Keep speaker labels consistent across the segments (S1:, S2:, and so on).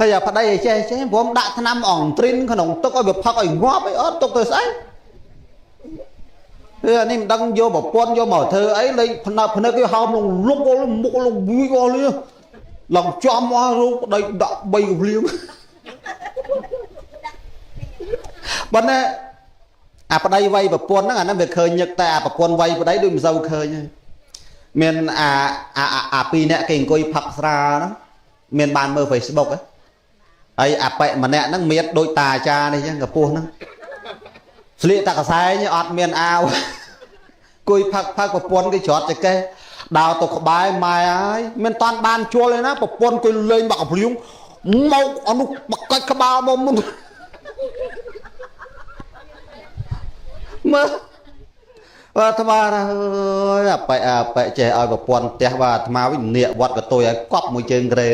S1: ហើយអាប្តីឲ្យចេះចេះព្រមដាក់ថ្នាំអង្ទ្រីនក្នុងទឹកឲ្យវាផឹកឲ្យងាប់អីអត់ទុកទៅស្អីគឺអានេះមិនដឹងយកប្រពន្ធយកមកធ្វើអីលេងភ្នើភ្នឹកគេហោមលងលុកមុខលងវីអស់លីឡងចំអស់រូបប្តីដាក់3កំភ្លៀងប៉ុន្តែអាប្តីវ័យប្រពន្ធហ្នឹងអាហ្នឹងវាឃើញញឹកតែអាប្រពន្ធវ័យប្តីដូចមិនសូវឃើញទេមានអាអាអាពីរនាក់គេអង្គុយផឹកស្រាហ្នឹងមានបានមើល Facebook ហ៎ហើយអាប៉ែម្នាក់ហ្នឹងមៀតដូចតាអាចារ្យនេះចឹងកពស់ហ្នឹងស្លៀកតែកសែងអត់មានអាវគួយផឹកផឹកប្រពន្ធគេច្រត់ចកេះដើរទៅក្បែរម៉ែហើយមិនតាន់បានជួលទេណាប្រពន្ធគេលេងបាក់កំភ្លៀងមកអនុបកាច់ក្បាលមកមុនមើលបាទអាត្មាថាអើយអាប៉ែអាប៉ែចេះឲ្យប្រពន្ធផ្ទះបាទអាត្មាវិញនាកវត្តកតុយឲ្យកប់មួយជើងក្រេ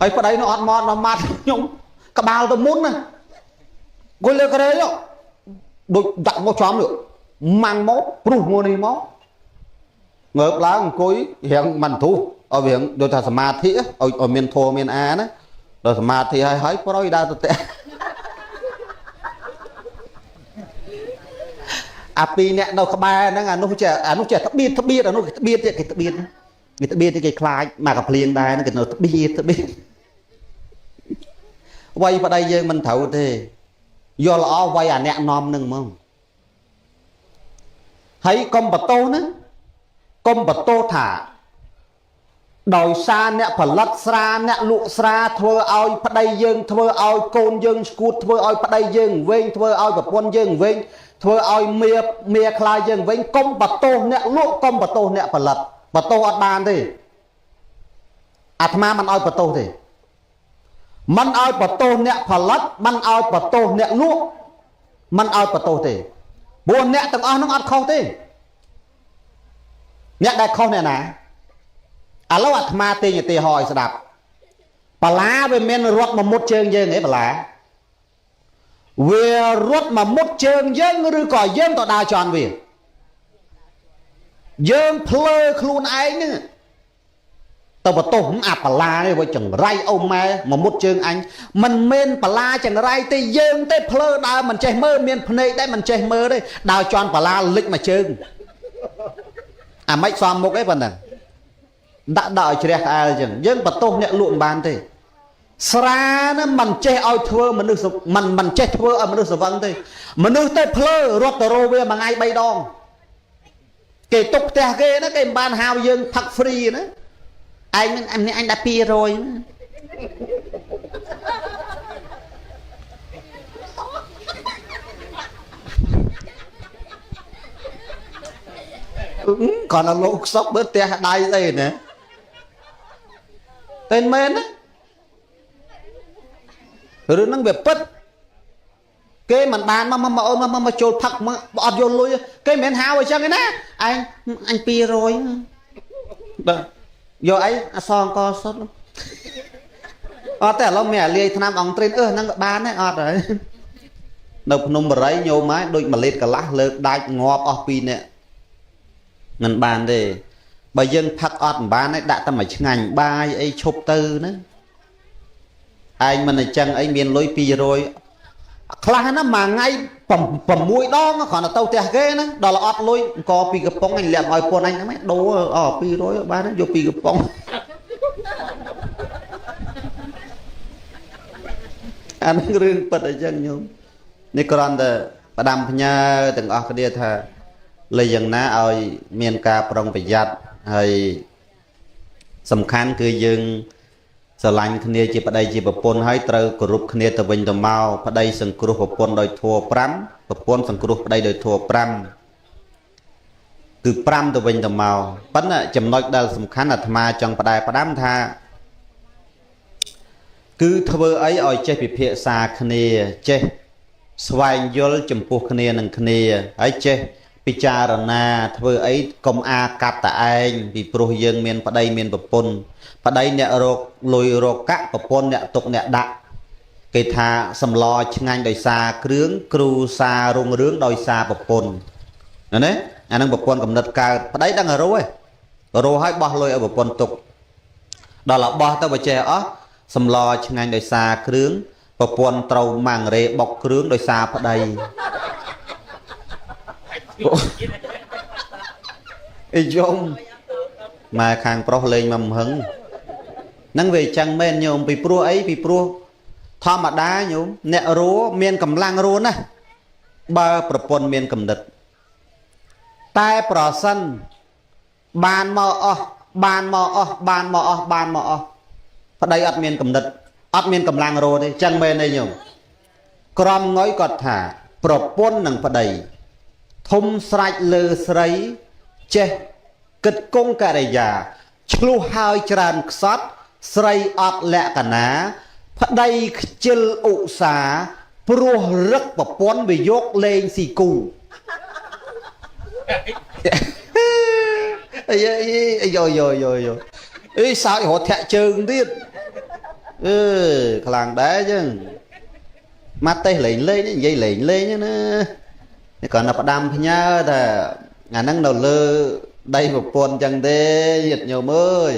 S1: ហើយប្តីនោះអត់មកដល់ម៉ាត់ខ្ញុំក្បាលទៅមុនណាគួយលើក្រេដូចដាក់មកចំនេះម៉ាំងមកព្រុសមកនេះមកងើបឡើងអង្គុយរៀងមិនទ្រុះឲ្យរៀងដូចថាសមាធិឲ្យមានធម៌មានអាណាដល់សមាធិហើយហើយប្រយដើរទៅផ្ទះអាពីរអ្នកនៅក្បែរហ្នឹងអានោះចេះអានោះចេះត្បៀតត្បៀតអានោះគេត្បៀតគេត្បៀតគេត្បៀតគេខ្លាចមកកាភ្លៀងដែរគេនៅត្បៀតត្បៀតវ័យប្តីយើងមិនត្រូវទេយកល្អវ័យអាអ្នកនាំនឹងហ្មងហើយកុំបន្ទោសណាកុំបន្ទោសថាដោយសារអ្នកផលិតស្រាអ្នកលក់ស្រាធ្វើឲ្យប្តីយើងធ្វើឲ្យកូនយើងស្គួតធ្វើឲ្យប្តីយើងវែងធ្វើឲ្យប្រពន្ធយើងវែងធ្វើឲ្យមៀខ្លាយយើងវិញកុំបន្ទោសអ្នកលក់កុំបន្ទោសអ្នកផលិតបន្ទោសអត់បានទេអាត្មាមិនឲ្យបន្ទោសទេមិនឲ្យបន្ទោសអ្នកផលិតមិនឲ្យបន្ទោសអ្នកលក់មិនឲ្យបន្ទោសទេព្រោះអ្នកទាំងអស់នោះអត់ខុសទេអ្នកដែលខុសអ្នកណាឥឡូវអាត្មាទាញឧទាហរណ៍ឲ្យស្ដាប់បលាវាមានរត់មកមុតជើងយើងហីបលាវារត់មកមុតជើងយើងឬក៏យើងទៅដើរជន់វាយើងភ្លើខ្លួនឯងហ្នឹងទៅបន្ទោសអាបលានេះវាចង្រៃអូម៉ែមកមុតជើងអញមិនមែនបលាចង្រៃទេយើងទេភ្លើដើរមិនចេះមើលមានភ្នែកដែរមិនចេះមើលទេដើរជន់បលាលិចមកជើងអាម៉េចសមមុខឯងប៉ុណ្ណឹងដាក់ដាក់ឲ្យជ្រះក្អែលអញ្ចឹងយើងបន្ទោសអ្នកលក់មិនបានទេស្រាណាមិនចេះឲ្យធ្វើមនុស្សមិនចេះធ្វើឲ្យមនុស្សស្វឹងទេមនុស្សទៅភ្លើរត់ទៅរោវាមួយថ្ងៃ3ដងគេទុកផ្ទះគេណាគេមិនបានហៅយើងផឹក free ណាឯងនឹងអញនេះអញដាក់200ណាគាត់ដល់លោកខ្សឹបមើលផ្ទះដៃស្អីណាតែមែនណារឿងហ្នឹងវាពិតគេមិនបានមកមកអូនមកមកចូលផឹកមកអត់យកលុយគេមិនមែនហៅអញ្ចឹងឯណាឯងអញ200បាទយកអីអសងកសុតអត់ទេឥឡូវមានអាលាយថ្នាំអង្ទ្រីនអឺហ្នឹងក៏បានដែរអត់ហើយនៅភ្នំបរិយញោមហើយដូច1លីត្រកន្លះលើកដាច់ងាប់អស់2នាក់មិនបានទេបើយើងផឹកអត់មិនបានទេដាក់តែមួយឆ្ងាញ់បាយអីឈប់ទៅណាឯងមិនអញ្ចឹងអីមានលុយ200ខ្លះណាមួយថ្ងៃ6ដងគ្រាន់តែទៅផ្ទះគេណាដល់អត់លុយអង្គពីកំប៉ុងអញលាក់ឲ្យពន្ធអញហ្នឹងដូរអ200បានយកពីកំប៉ុងអាហ្នឹងរឿងពិតអញ្ចឹងញោមនេះគ្រាន់តែផ្ដាំផ្ញើទាំងអស់គ្នាថាលេយ៉ាងណាឲ្យមានការប្រុងប្រយ័ត្នហើយសំខាន់គឺយើងស្រឡាញ់គ្នាជាប្តីជាប្រពន្ធហើយត្រូវគោរពគ្នាទៅវិញទៅមកប្តីសង្គ្រោះប្រពន្ធដោយធម៌5ប្រពន្ធសង្គ្រោះប្តីដោយធម៌5គឺ5ទៅវិញទៅមកប៉ុន្តែចំណុចដែលសំខាន់អាត្មាចង់ផ្ដែផ្ដាំថាគឺធ្វើអីឲ្យចេះពិភាក្សាគ្នាចេះស្វែងយល់ចំពោះគ្នានឹងគ្នាហើយចេះពិចារណាធ្វើអីកុំអាកាត់តែឯងពីព្រោះយើងមានប្តីមានប្រពន្ធប្តីអ្នករកលុយរកកាក់ប្រពន្ធអ្នកទុកអ្នកដាក់គេថាសម្លឆ្ងាញ់ដោយសារគ្រឿងគ្រូសាររុងរឿងដោយសារប្រពន្ធណាអានឹងប្រពន្ធកំណត់កើតប្តីដឹងរោឯងរោឲ្យបោះលុយឲ្យប្រពន្ធទុកដល់បោះទៅបើចេះអស់ សម្លឆ្ងាញ់ដោយសារគ្រឿងប្រពន្ធត្រូវម៉ាំងរេបុកគ្រឿងដោយសារប្តីអីយំម៉ែខាងប្រុសលេងមកមហឹងហ្នឹងវាចឹងមែនញោមពីព្រោះអីពីព្រោះធម្មតាញោមអ្នករੂមានកម្លាំងរੂណាស់បើប្រពន្ធមានកំណត់តែប្រសិនបានមកអស់បានមកអស់បានមកអស់បានមកអស់ប្តីអត់មានកំណត់អត់មានកម្លាំងរੂទេចឹងមែនទេញោមក្រមងុយគាត់ថាប្រពន្ធនិងប្តីធំស្រេចលើស្រីចេះគិតគង់ករិយាឆ្លោះហើយច្រើនខ្សត់ស្រីអត់លក្ខណាប្តីខ្ជិលឧស្សាហ៍ព្រោះរឹកប្រពន្ធវាយកលេងស៊ីគូអាយអាយយយយអីសើចរត់ធាក់ជើងទៀតអឺខ្លាំងដែរចឹងមកទេសលេងលេងនិយាយលេងលេងណានេះគ្រាន់តែផ្ដាំផ្ញើថាអាហ្នឹងនៅលើដីប្រពន្ធចឹងទេញាតិញោមអើយ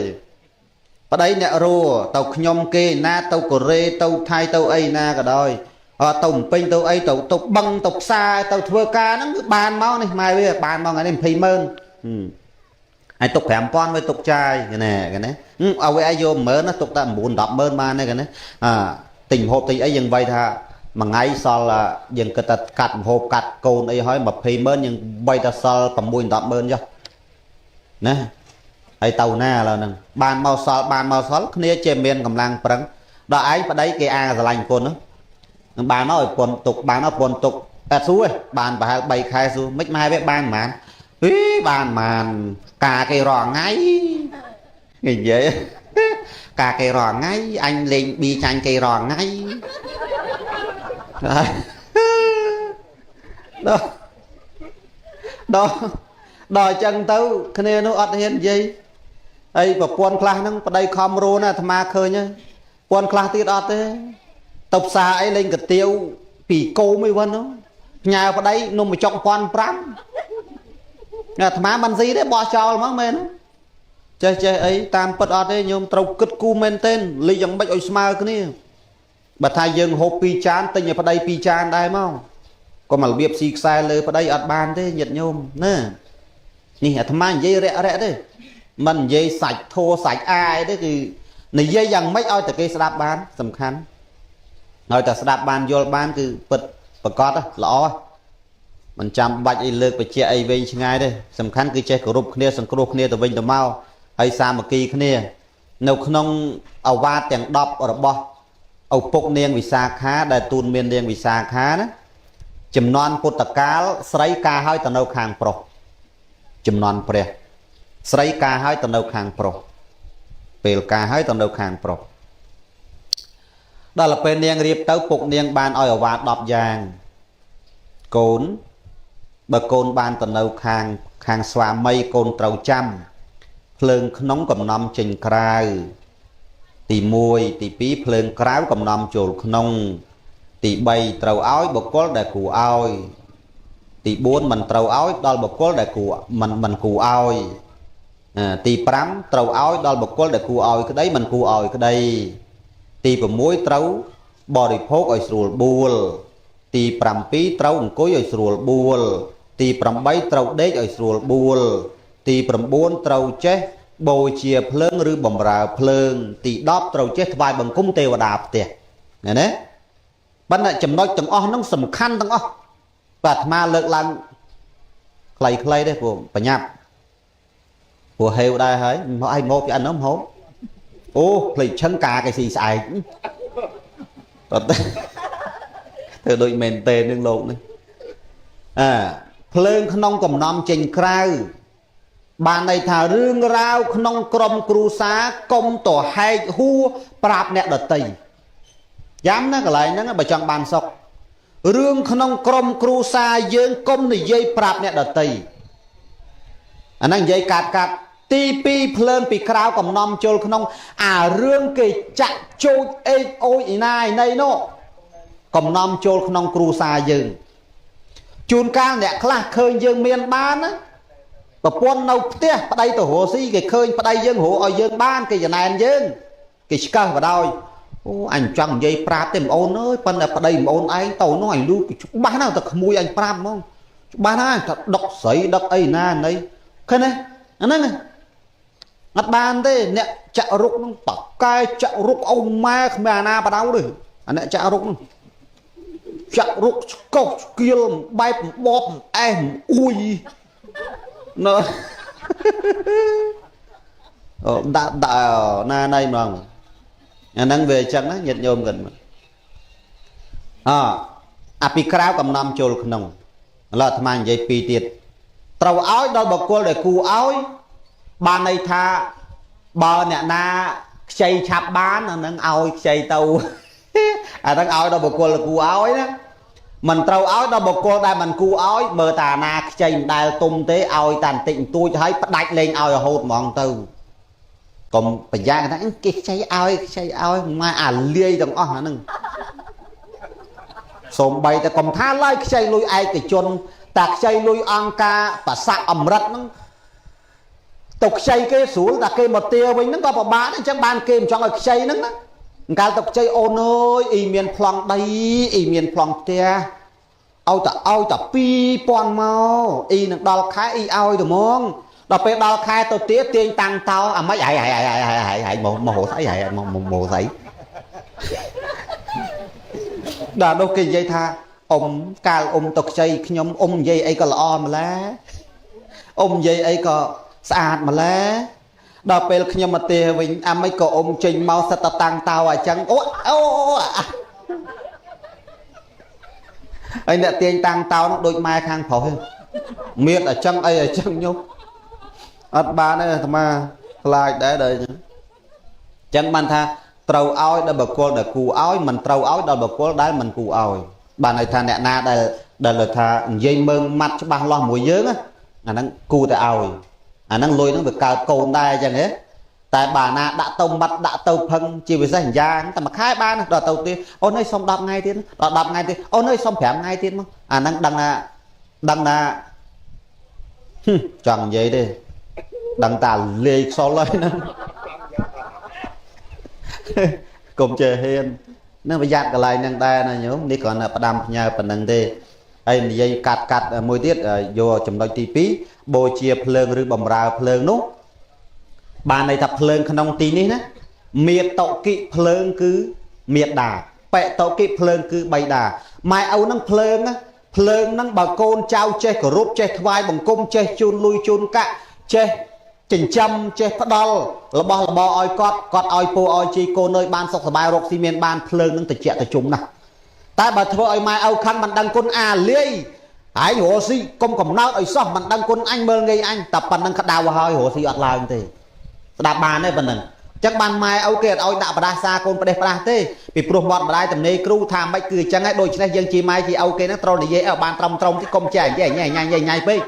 S1: ប្តីអ្នករੂទៅខ្ញុំគេណាទៅកូរ៉េទៅថៃទៅអីណាក៏ដោយអត់ទៅពេញទៅអីទៅទៅបឹងទៅផ្សារទៅធ្វើការហ្នឹងគឺបានមកនេះម៉ែវាបានមកថ្ងៃនេះ20ម៉ឺនហើយទុក5000វាទុកចាយណែកណែឲ្យវាឲ្យយក10000ណាទុកតែ9 100000បានទេកណែអាទិញម្ហូបទិញអីយើងវាយថាមួយថ្ងៃសល់យើងគិតថាកាត់ម្ហូបកាត់កូនអីហើយ20ម៉ឺនយើងវាយថាសល់6 10ម៉ឺនចុះណាហើយទៅណាឥឡូវហ្នឹងបានមកសល់បានមកសល់គ្នាជាមានកម្លាំងប្រឹងដល់ឯងប្តីគេអាងស្រឡាញ់ប្រពន្ធហ្នឹងបានមកឲ្យប្រពន្ធទុកបានមកប្រពន្ធទុកអត់សួរទេបានប្រហែល3ខែសួរមិនម៉ែវាបានប៉ុន្មានអីបានប៉ុន្មានការគេរាល់ថ្ងៃគេនិយាយការគេរាល់ថ្ងៃអញលេងប៊ីចាញ់គេរាល់ថ្ងៃដល់ដល់ដល់អញ្ចឹងទៅគ្នានោះអត់ហ៊ាននិយាយហើយប្រពន្ធខ្លះហ្នឹងប្តីខំរੂណាអាត្មាឃើញហើយប្រពន្ធខ្លះទៀតអត់ទេទៅផ្សារអីលេងកាទៀវពីគោមួយវិញនោះផ្ញើប្តីនំបញ្ចុក1500អាត្មាមិនស៊ីទេបោះចោលហ្មងមែនចេះចេះអីតាមពិតអត់ទេញោមត្រូវគិតគូមែនទែនលីយ៉ាងម៉េចឲ្យស្មើគ្នាបើថាយើងហូប2ចានទិញឲ្យប្តី2ចានដែរមកកុំមករបៀបស៊ីខ្សែលើប្តីអត់បានទេញាតិញោមណានេះអាត្មានិយាយរាក់រាក់ទេមិននិយាយសាច់ធោសាច់អាយទេគឺនិយាយយ៉ាងម៉េចឲ្យតែគេស្ដាប់បានសំខាន់ឲ្យតែស្ដាប់បានយល់បានគឺពិតប្រកបល្អមិនចាំបាច់អីលើកបច្ចៈអីវែងឆ្ងាយទេសំខាន់គឺចេះគោរពគ្នាសង្គ្រោះគ្នាទៅវិញទៅមកហើយសាមគ្គីគ្នានៅក្នុងអវាទទាំង10របស់ឪពុកនាងវិសាខាដែលទូនមាននាងវិសាខាណាចំនួនពុទ្ធកាលស្រីការហើយទៅនៅខាងប្រុសចំនួនព្រះស្រីការហើយទៅនៅខាងប្រុសពេលការហើយទៅនៅខាងប្រុសដល់ពេលនាងរៀបទៅពុកនាងបានឲ្យអវាទ10យ៉ាងកូនបើកូនបានទៅនៅខាងខាងស្វាមីកូនត្រូវចាំភ្លើងក្នុងកំណំចេញក្រៅទី1ទី2ភ្លើងក្រៅកំណំចូលក្នុងទី3ត្រូវឲ្យបុគ្គលដែលគួរឲ្យទី4មិនត្រូវឲ្យដល់បុគ្គលដែលគួរមិនគួរឲ្យទី5ត្រូវឲ្យដល់បុគ្គលដែលគួរឲ្យក្តីមិនគួរឲ្យក្តីទី6ត្រូវបរិភោគឲ្យស្រួលបួលទី7ត្រូវអង្គុយឲ្យស្រួលបួលទី8ត្រូវដេកឲ្យស្រួលបួលទី9ត្រូវចេះបូជាភ្លើងឬបំរើភ្លើងទី10ត្រូវចេះថ្វាយបង្គំទេវតាផ្ទះណាណាប៉ុន្តែចំណុចទាំងអស់ហ្នឹងសំខាន់ទាំងអស់បាទអាត្មាលើកឡើងខ្លីៗទេព្រោះបញ្ញាប់ព្រោះហេវដែរហើយមកឲ្យមកពីអានោះមកហូបអូភ្លេចឆឹងកាគេស៊ីស្អែកអត់ធ្វើដូចមែនទេនឹងលោកនេះអើភ្លើងក្នុងកំណំចេញក្រៅបានន័យថារឿងរ៉ាវក្នុងក្រុមគ្រួសារកុំទៅហែកហួរប្រាប់អ្នកដតីយ៉ាំណាកន្លែងហ្នឹងបើចង់បានសុខរឿងក្នុងក្រុមគ្រួសារយើងកុំនិយាយប្រាប់អ្នកដតីអាហ្នឹងនិយាយកាត់កាត់ទី2ភ្លើងពីក្រៅកំណំចូលក្នុងអារឿងគេចាក់ជោចអេកអូយឯណាឯណីនោះកំណំចូលក្នុងគ្រួសារយើងជួនកាលអ្នកខ្លះឃើញយើងមានបានណាប្រពន្ធនៅផ្ទះប្តីទៅរកស៊ីគេឃើញប្តីយើងរកឲ្យយើងបានគេចំណែនយើងគេឆ្កឹះបដ ாய் អូអញចង់និយាយប្រាប់ទេបងអូនអើយប៉ុន្តែប្តីបងអូនឯងទៅនោះអញលឺច្បាស់ណាស់តែក្មួយអញប្រាប់ហ្មងច្បាស់ណាស់ថាដុកស្រីដុកអីណាណីឃើញទេអាហ្នឹងអត់បានទេអ្នកចាក់រុកហ្នឹងតកែចាក់រុកអូម៉ែគ្មានអាណាបដៅទេអាអ្នកចាក់រុកហ្នឹងចាក់រុកស្កុសស្គៀលបែបបបអេសអួយនៅដាក់ដាក់ណាណៃហ្មងអាហ្នឹងវាអញ្ចឹងណាញាតិញោមគាត់អអាពីក្រៅកំណំចូលក្នុងឥឡូវអាត្មានិយាយពីរទៀតត្រូវឲ្យដល់បុគ្គលដែលគូឲ្យបានន័យថាបើអ្នកណាខ្ចីឆាប់បានអាហ្នឹងឲ្យខ្ចីទៅអាហ្នឹងឲ្យដល់បុគ្គលដែលគូឲ្យណាមិនត្រូវឲ្យដល់បុគ្គលដែលមិនគូឲ្យមើលតាណាខ្ចីមិនដែលទុំទេឲ្យតាបន្តិចបន្តួចហើយផ្ដាច់លេងឲ្យរហូតហ្មងទៅកុំប្រយ៉ាងថាគេខ្ចីឲ្យខ្ចីឲ្យម៉ែអាលាយទាំងអស់អាហ្នឹងសំបីតែកុំថាឡើយខ្ចីលុយឯកជនតែខ្ចីលុយអង្គការប្រសាក់អមរិតហ្នឹងទៅខ្ចីគេស្រួលតែគេមកទាវិញហ្នឹងក៏ពិបាកដែរអញ្ចឹងបានគេមិនចង់ឲ្យខ្ចីហ្នឹងណាកាលទៅខ្ចីអូនអើយអ៊ីមានប្លង់ដីអ៊ីមានប្លង់ផ្ទះឲ្យតែឲ្យតែ2000មកអ៊ីនឹងដល់ខែអ៊ីឲ្យទៅហ្មងដល់ពេលដល់ខែទៅទៀតទាញតាំងតោអាម៉េចហៃហៃហៃហៃហៃហៃមកមករស្អីហៃមកមកស្អីដល់នោះគេនិយាយថាអ៊ំកាលអ៊ំទៅខ្ចីខ្ញុំអ៊ំនិយាយអីក៏ល្អម្ល៉េះអ៊ំនិយាយអីក៏ស្អាតម្ល៉េះដល់ពេលខ្ញុំមកទេវិញអាម៉េចក៏អ៊ំចេញមកសិតតតាំងតោអញ្ចឹងអូអូហើយអ្នកទាញតាំងតោនោះដូចម៉ែខាងប្រុសមៀតអញ្ចឹងអីអញ្ចឹងញោមអត់បានទេអាត្មាខ្លាចដែរដល់អញ្ចឹងបានថាត្រូវឲ្យដល់បុគ្គលដែលគូឲ្យមិនត្រូវឲ្យដល់បុគ្គលដែលមិនគូឲ្យបានន័យថាអ្នកណាដែលដែលថានិយាយមើងម៉ាត់ច្បាស់លាស់មួយយើងអាហ្នឹងគូតែឲ្យអាហ្នឹងលុយហ្នឹងវាកើតកូនដែរអញ្ចឹងហ៎តែបើណាដាក់ទៅម៉ាត់ដាក់ទៅផឹងជាពិសេសយ៉ាងតែមួយខែបានដល់ទៅទៀតអូនអើយសុំ10ថ្ងៃទៀតដល់10ថ្ងៃទៀតអូនអើយសុំ5ថ្ងៃទៀតមកអាហ្នឹងដឹងថាដឹងថាចង់និយាយទេដឹងតាលាយខ្សលហើយហ្នឹងកុំចេះហ៊ាននឹងប្រយ័ត្នកន្លែងហ្នឹងដែរណាញោមនេះគ្រាន់តែផ្ដាំផ្ញើប៉ុណ្្នឹងទេហើយនិយាយកាត់កាត់មួយទៀតយកចំណុចទី2បូជាភ្លើងឬបំរើភ្លើងនោះបានន័យថាភ្លើងក្នុងទីនេះណាមេតកិភ្លើងគឺមេដាបេតកិភ្លើងគឺបៃតាម៉ែឪហ្នឹងភ្លើងណាភ្លើងហ្នឹងបើកូនចៅចេះគោរពចេះថ្វាយបង្គំចេះជូនលុយជូនកាក់ចេះចិញ្ចឹមចេះផ្ដល់របស់របរឲ្យគាត់គាត់ឲ្យពោឲ្យជីកូនអើយបានសុខសប្បាយរកស៊ីមានបានភ្លើងនឹងតិចតិជុំណាស់តែបើធ្វើឲ្យម៉ែឪខឹងមិនដឹងគុណអាលាយឯងរកស៊ីកុំកំណើតឲ្យសោះមិនដឹងគុណអញមើលងាយអញតែប៉ុណ្្នឹងក្តៅហើយរកស៊ីអត់ឡើងទេស្ដាប់បានទេប៉ុណ្្នឹងចឹងបានម៉ែឪគេអត់ឲ្យដាក់បដាសាកូនផ្ដេសផ្ដាស់ទេពីព្រោះមាត់ម្ដាយទំនេរគ្រូថាមិនគឺអញ្ចឹងហើយដូច្នេះយើងជាម៉ែជាឪគេហ្នឹងត្រូវនិយាយឲ្យបានត្រឹមត្រឹមតិចកុំចេះនិយាយញ៉ៃញ៉ៃញ៉ៃញ៉ៃពេក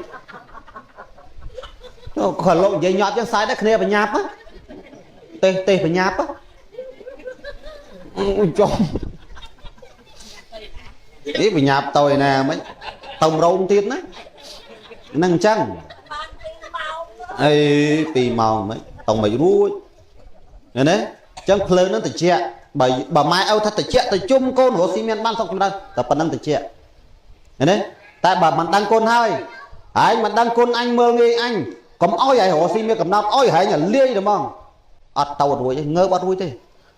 S1: គាត់លោកនិយាយញាប់ចឹងសាយដែរគ្នាបញ្ញាប់ទេសទេសបញ្ញាប់ចុះនេះបញ្ញាប់ទៅឯណាមិនទៅរោមទៀតណាហ្នឹងអញ្ចឹងអី2ម៉ោងមិនទៅមិនរួចឃើញទេអញ្ចឹងភ្លើងហ្នឹងតិចបើបើម៉ែឪថាតិចទៅជុំកូនរស់ស៊ីមានបានសុខចម្រើនតែប៉ុណ្្នឹងតិចឃើញទេតែបើមិនដឹងគុណហើយឯងមិនដឹងគុណអញមើលងាយអញកុំអោយឲ្យរស់ស៊ីមានកំណត់អោយហែងលាយទៅហ្មងអត់ទៅរួចទេងើបអត់រួចទេ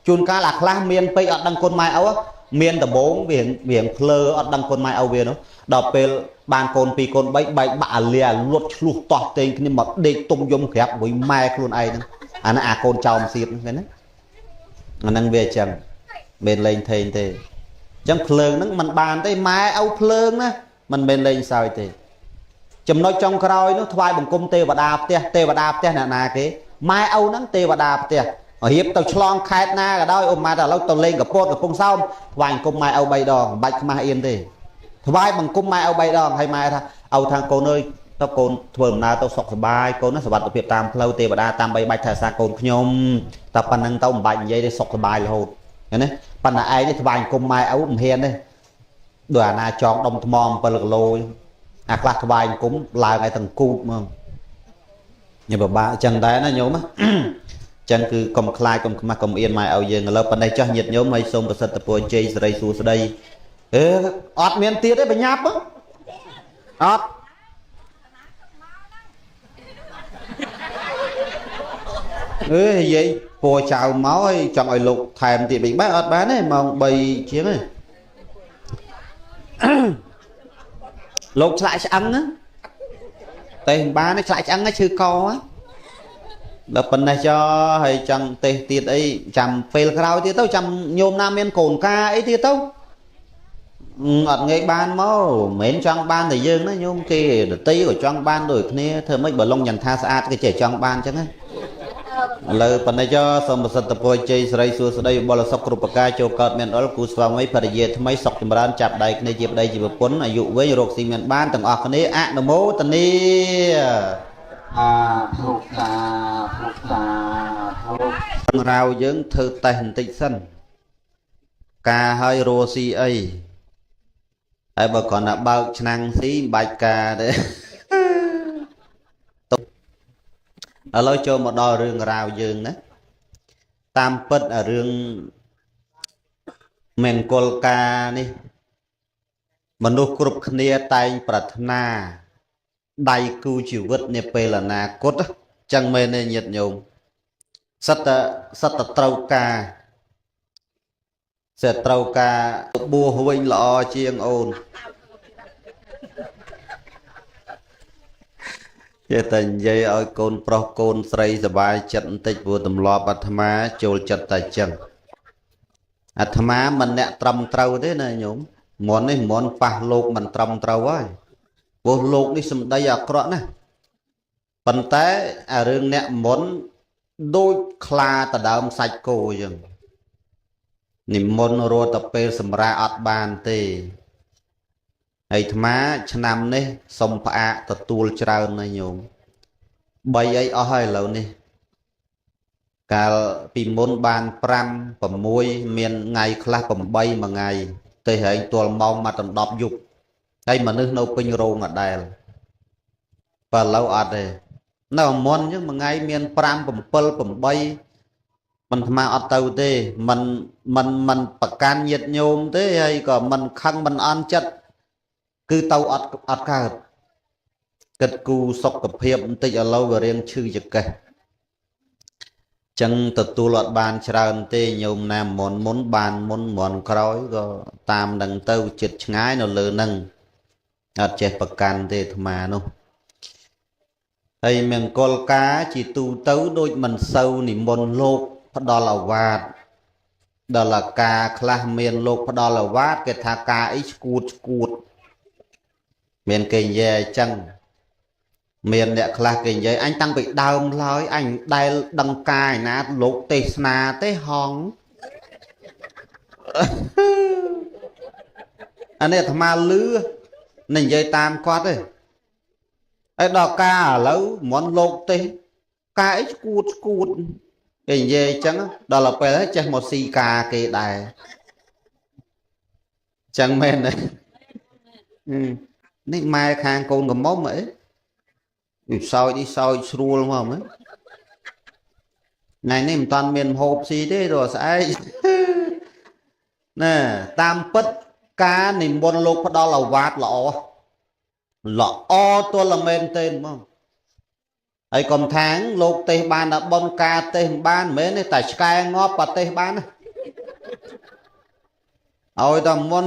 S1: ជួនកាលអាខ្លះមានពេកអត់ដឹងគុណម៉ែឪមានដបងវារៀងភ្លើអត់ដឹងគុណម៉ែឪវានោះដល់ពេលបានកូន2កូន3បែកបាក់អាលាលុតឆ្លោះតោះតេងគ្នាមកដេកទុំយំក្រាបមួយម៉ែខ្លួនឯងហ្នឹងអាហ្នឹងអាកូនចោមសៀបហ្នឹងណាអាហ្នឹងវាអញ្ចឹងមិនលេងថេងទេអញ្ចឹងភ្លើងហ្នឹងមិនបានទេម៉ែឪភ្លើងណាមិនមែនលេងសើចទេចំណុចចុងក្រោយនោះថ្វាយបង្គំទេវតាផ្ទះទេវតាផ្ទះអ្នកណាគេម៉ែឪហ្នឹងទេវតាផ្ទះរៀបទៅឆ្លងខេត្តណាក៏ដោយអ៊ំម៉ែតែឥឡូវទៅលេងកពតកំពង់សោមថ្វាយបង្គំម៉ែឪ3ដងមិនបាច់ខ្មាស់អៀនទេថ្វាយបង្គំម៉ែឪ3ដងហើយម៉ែថាឪថាកូនអើយទៅកូនធ្វើដំណើរទៅសុខសប្បាយកូនណាសុវត្ថិភាពតាមផ្លូវទេវតាតាមបីបាច់ថែសារកូនខ្ញុំតែប៉ុណ្្នឹងទៅមិនបាច់និយាយទេសុខសប្បាយរហូតឃើញទេប៉ុន្តែឯងនេះថ្វាយបង្គំម៉ែឪមិនហ៊ានទេដោយអាណាចងដុំថ្ម7គីឡូអាខ្លះថ្វាយអង្គមឡើងឲ្យទាំងគូតហ្មងញ៉ាំពិបាកអញ្ចឹងដែរណាញោមណា ចឹងគឺកុំខ្លាចកុំខ្មាស់កុំអៀនម៉ែឲ្យយើងឥឡូវប៉ុណ្ណេះចោះញាតិញោមហើយសូមប្រសិទ្ធពរជ័យសិរីសួស្តីអេអត់មានទៀតទេបញ្ញាប់អត់អេនិយាយពរចៅមកហើយចង់ឲ្យលោកថែមទៀតវិញបែរអត់បានទេម៉ោង3ជាងទេលោកឆ្លាក់ឆ្អឹងណាទេមិនបានទេឆ្លាក់ឆ្អឹងឈឺកដល់ប៉ុណ្ណេះចោហើយចង់ទេសទៀតអីចាំពេលក្រោយទៀតទៅចាំញោមណាមានកូនកាអីទៀតទៅអត់ងាយបានមកមិនមែនចង់បានតែយើងណាញោមគេដតីក៏ចង់បានដូចគ្នាធ្វើម៉េចបើលងចន្ទាស្អាតគេចេះចង់បានអញ្ចឹងណាឥឡូវប៉ុណ្ណេះចោសូមប្រសិទ្ធពរជ័យសិរីសួស្តីបលសុខគ្រប់ប្រការចូលកើតមានអុលគូស្វាមីភរិយាថ្មីសុខចម្រើនចាប់ដៃគ្នាជាប្តីជាប្រពន្ធអាយុវែងរកស៊ីមានបានទាំងអស់គ្នាអនុមោទនា
S2: សាធុសាធុសាធុ
S1: រាវយើងធ្វើតេស្តបន្តិចសិនការឲ្យរស់ស៊ីអីហើយបើគ្រាន់តែបើកឆ្នាំងស៊ីមិនបាច់ការទេឥឡូវចូលមកដល់រឿងរ៉ាវយើងណាតាមពិតរឿងមង្គលការនេះមនុស្សគ្រប់គ្នាតែងប្រាថ្នាដៃគូជីវិតនាពេលអនាគតចឹងមែនទេញាតិញោមសិតតែត្រូវការសិតត្រូវការបួសវិញល្អជាងអូនចេះតែនិយាយឲ្យកូនប្រុសកូនស្រីសប្បាយចិត្តបន្តិចព្រោះទម្លាប់អាត្មាចូលចិត្តតែចឹងអាត្មាមិនអ្នកត្រឹមត្រូវទេណាញោមមុននេះមុនប៉ះលោកមិនត្រឹមត្រូវហើយព្រោះលោកនេះសម្ដីអាក្រក់ណាស់ប៉ុន្តែអារឿងអ្នកមុនដូចខ្លាដដើមសាច់គោអញ្ចឹងនិមន្តរត់ទៅពេលសម្រាអត់បានទេហើយអាត្មាឆ្នាំនេះសុំផ្អាកទទួលច្រើនណាស់ញោម3អីអស់ហើយឥឡូវនេះកាលពីមុនបាន5 6មានថ្ងៃខ្លះ8មួយថ្ងៃទៅហែងទាល់ម៉ោងមកដល់10យប់ហើយមនុស្សនៅពេញរោងអដែលបើឥឡូវអត់ទេនៅមុនអញ្ចឹងមួយថ្ងៃមាន5 7 8មិនអាត្មាអត់ទៅទេមិនមិនមិនប្រកាន់ញាតិញោមទេហើយក៏មិនខឹងមិនអន់ចិត្តគឺទៅអត់កើតគិតគូសុខភាពបន្តិចឥឡូវវារៀងឈឺចង្កេះចឹងទទួលអត់បានច្រើនទេញោមណាមុនមុនបានមុនមុនក្រោយក៏តាមនឹងទៅចិត្តឆ្ងាយនៅលើនឹងអត់ចេះប្រកាន់ទេអាត្មានោះហើយមង្គលការជាទូទៅដូចមិនសូវនិមន្តលោកផ្ដល់អាវាតដល់អាការខ្លះមានលោកផ្ដល់អាវាតគេថាការអីឈួតឈួតមានគេនិយាយអញ្ចឹងមានអ្នកខ្លះគេនិយាយអញតាំងពីដើមឡើយអញដែលដឹងកាយណាលោកទេសនាទេហងអានេះអាត្មាលឺនិយាយតាមគាត់ទេហើយដល់ការឥឡូវមុនលោកទេសការអីឈួតឈួតគេនិយាយអញ្ចឹងដល់ពេលហើយចេះមកស៊ីការគេដែរអញ្ចឹងមែនទេនេះម៉ែខាងកូនកំមុំអីវាសោចនេះសោចស្រួលមកមើលថ្ងៃនេះមិនតាន់មានហូបស៊ីទេដល់ស្អែកណែតាមពិតការនិមន្តលោកផ្ដល់អាវាតល្អល្អទល់មែនទេហ្មងហើយកុំថាងលោកទេសបានដល់ប៉ុនការទេសមិនបានមិនមែនទេតែឆ្កែងាប់ក៏ទេសបានណាឲ្យតែមុន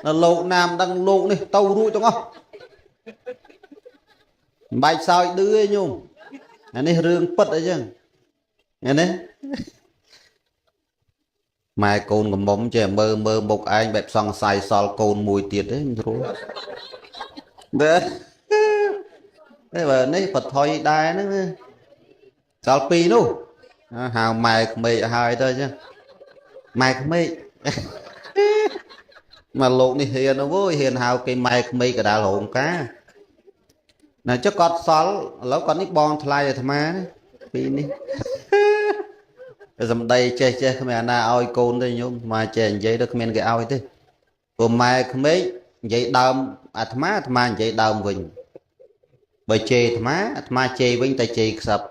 S1: ដល់លោកណាមដឹងលោកនេះទៅរួចទាំងអស់មិនបាច់សោចឌឺទេញោមអានេះរឿងពិតអីចឹងនេះម៉ែកូនកំមុំចេះមើលមើលមុខឯងបែបសង្ស័យសល់កូនមួយទៀតទេមិនស្រួលទេទេបើនេះបថុយដែរហ្នឹងសល់ពីរនោះហៅម៉ែក្មេកហើយទៅចឹងម៉ែក្មេកមកលោកនេះហ៊ានអូយហ៊ានហៅគេម៉ែក្មេកកដាលរោងការណាចុះគាត់សល់ឥឡូវគាត់នេះបងថ្លៃអាត្មាពីនេះសម្ដីចេះចេះគ្មានអាណាឲ្យកូនទេញោមអាត្មាចេះនិយាយទៅគ្មានគេឲ្យទេព្រោះម៉ែក្មេកនិយាយដើមអាត្មាអាត្មានិយាយដើមវិញបើជេរអាត្មាអាត្មាជេរវិញតែជេរខ្សឹប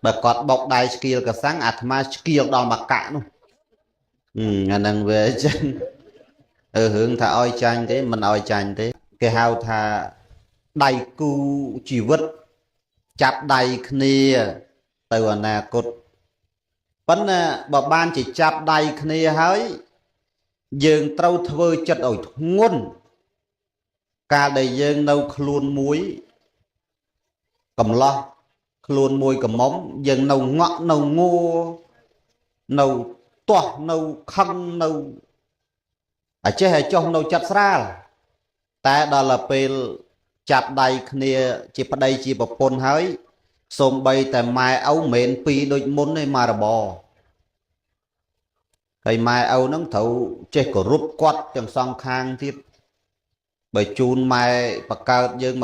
S1: បើគាត់បុកដៃស្គៀលកសាំងអាត្មាស្គៀលដល់មកកាក់នោះអាហ្នឹងវាអញ្ចឹងរឿងថាឲ្យចាញ់ទេមិនឲ្យចាញ់ទេគេហៅថាដៃគូជីវិតចាប់ដៃគ្នាទៅអនាគតប៉ុន្តែបើបានជាចាប់ដៃគ្នាហើយយើងត្រូវធ្វើចិត្តឲ្យធ្ងន់កាលដែលយើងនៅខ្លួនមួយកំឡោះខ្លួនមួយកំមុំយើងនៅងក់នៅងួនៅទាស់នៅខឹងនៅអាចេះឲ្យចុះនៅចិត្តស្រាលតែដល់ពេលចាប់ដៃគ្នាជាប្តីជាប្រពន្ធហើយសូម្បីតែម៉ែឪមិនមែនពីរដូចមុនទេមករបរហើយម៉ែឪហ្នឹងត្រូវចេះគោរពគាត់ទាំងសងខាងទៀតបើជូនម៉ែបកើតយើង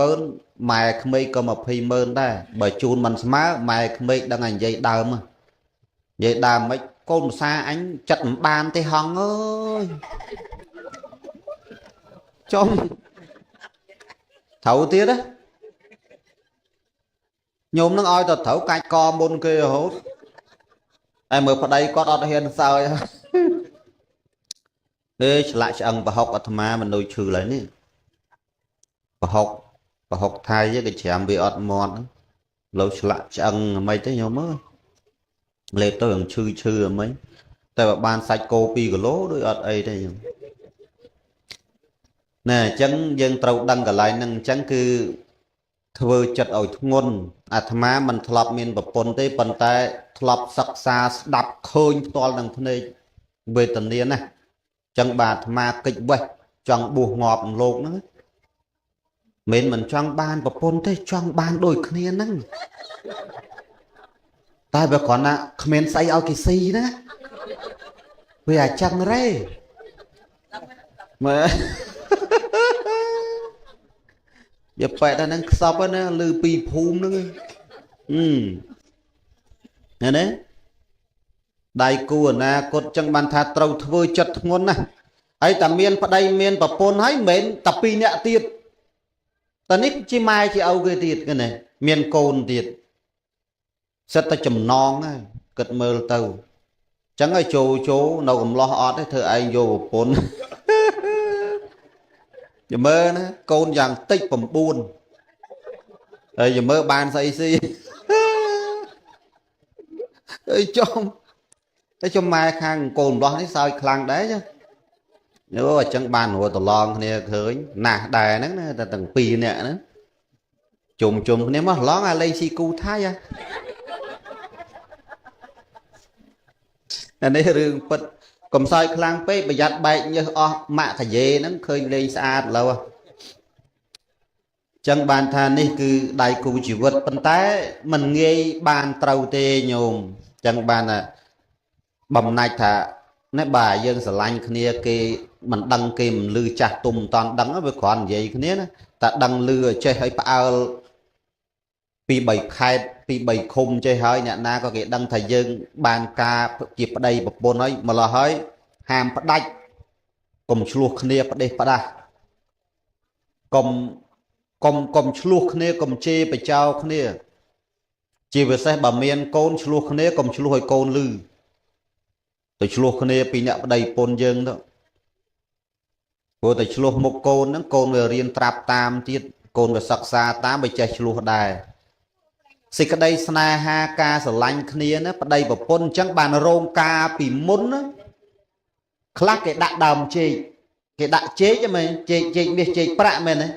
S1: 200,000ម៉ែក្មេកក៏200,000ដែរបើជូនមិនស្មើម៉ែក្មេកដឹងតែនិយាយដើមនិយាយដើមមិនកូនភាសាអញចិត្តមិនបានទេហងអើយចំត្រូវទៀតណាញោមនឹងឲ្យទៅត្រូវកាច់កមុនគេរហូតតែមើលប្តីគាត់អត់ហ៊ានសើចទេឆ្លាក់ឆ្អឹងប្រហុកអាត្មាមិនដូចឈឺឡើយនេះប្រហុកថៃគេច្រាមវាអត់មាត់លោឆ្លាក់ឆ្អឹងមិនទេញោមអើយលេបទៅរឿងឈឺឈឺអីមិនតែបើបានសាច់គោ2គីឡូដូចអត់អីទេញោមណែអញ្ចឹងយើងត្រូវដឹងកន្លែងហ្នឹងអញ្ចឹងគឺធ្វើចិត្តឲ្យធ្ងន់អាត្មាមិនធ្លាប់មានប្រពន្ធទេប៉ុន្តែធ្លាប់សិក្សាស្ដាប់ឃើញផ្ទាល់នឹងភ្នែកវេទនាណាអញ្ចឹងបាទអាត្មាកិច្ចវេះចង់បួសងាប់លោកហ្នឹងមិនចង់បានប្រពន្ធទេចង់បានដូចគ្នាហ្នឹងតែបើគ្រាន់តែគ្មានស្អីឲ្យគេស៊ីណាវាអាចឹងរេមើលយកប៉ែតហ្នឹងខ្សប់ណាលឺពីភូមិហ្នឹងណាណាដៃគូអនាគតចឹងបានថាត្រូវធ្វើចិត្តធ្ងន់ណាហើយតែមានប្តីមានប្រពន្ធហើយមិនមែនតែពីរនាក់ទៀតតែនេះជាម៉ែជាឪគេទៀតគេណាមានកូនទៀតសិតតែចំណងហើយគិតមើលទៅចឹងឲ្យចូលនៅកំឡោះអត់ទេធ្វើឯងយកប្រពន្ធយមើលណាកូនយ៉ាងតិច9ហើយយមើលបានស្អីស៊ីអីចំតែចំម៉ែខាងកូនរបស់នេះសើចខ្លាំងដែរចាអូអញ្ចឹងបានរត់ប្រឡងគ្នាឃើញណាស់ដែរហ្នឹងណាតែទាំងពីរនាក់ហ្នឹងជុំគ្នាមកឡងអាលេងស៊ីគូថៃអានេះរឿងពិតកុំសើចខ្លាំងពេកប្រយ័ត្នបែកញើសអស់ម៉ាក់កាយេហ្នឹងឃើញលេងស្អាតឡើយចឹងបានថានេះគឺដៃគូជីវិតប៉ុន្តែមិនងាយបានត្រូវទេញោមចឹងបានថាបំណាច់ថានេះបាទយើងស្រឡាញ់គ្នាគេមិនដឹងគេមិនលឺចាស់ទុំមិនតាន់ដឹងវាគ្រាន់និយាយគ្នាណាតែដឹងលឺឲ្យចេះឲ្យផ្អើលពី3ខេត្តពី3ឃុំចេះហើយអ្នកណាក៏គេដឹងថាយើងបានការជាប្តីប្រពន្ធហើយម្ល៉េះហើយហាមផ្ដាច់កុំឆ្លោះគ្នាផ្ដេសផ្ដាស់កុំឆ្លោះគ្នាកុំជេរបចោគ្នាជាពិសេសបើមានកូនឆ្លោះគ្នាកុំឆ្លោះឲ្យកូនលឺទៅឆ្លោះគ្នាពីអ្នកប្តីប្រពន្ធយើងទៅព្រោះតែឆ្លោះមុខកូនហ្នឹងកូនវារៀនត្រាប់តាមទៀតកូនវាសិក្សាតាមវាចេះឆ្លោះដែរសេចក្តីស្នេហាការស្រឡាញ់គ្នាណាប្តីប្រពន្ធអញ្ចឹងបានរោងការពីមុនណាខ្លះគេដាក់ដើមចេកគេដាក់ចេកហ្នឹងមែនចេកមាសចេកប្រាក់មែនទេ